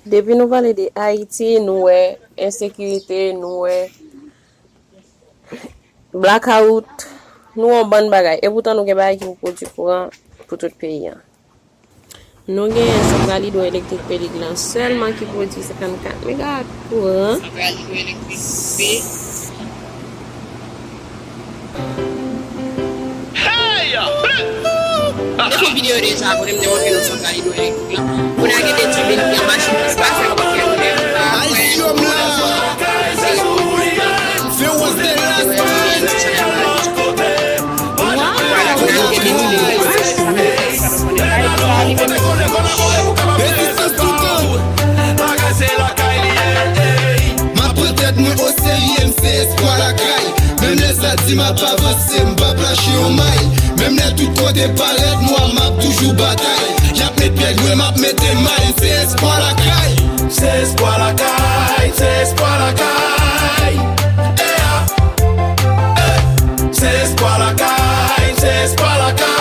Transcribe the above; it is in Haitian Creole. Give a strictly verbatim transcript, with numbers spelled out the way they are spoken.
Depi nou pale de Ayiti, nou wè ensekirite, nou wè blakawout, nou wè yon bann bagay. Epoutan, nou gen bagay ki pou pwodui kouran pou tout peyi a. Nou genyen santral idwoelektrik Pelig lan sèlman ki pwodui senkannkat mega kouran. Santral idwoelektrik P. Hey! Mwen te fè yon videyo deja kote m te montre nou santral idwoelektrik lan. Kounye a gen de tibin ki anba chimès la, se yon bagay ki pa fè. Ice Cube la! Fewons the last man! Rezistans toutan! M ap pran tèt mwen oserye, m se espwa lakay. Menm lè sa di m ap avanse, m p ap lache yon may. Menm lè tout kote parèt nwa, m ap toujou batay. Y ap met pyè lwen, m ap mete may. M se espwa lakay. M se espwa lakay, m se espwa lakay. Eh, ah. Eh. M se espwa lakay, m se espwa lakay.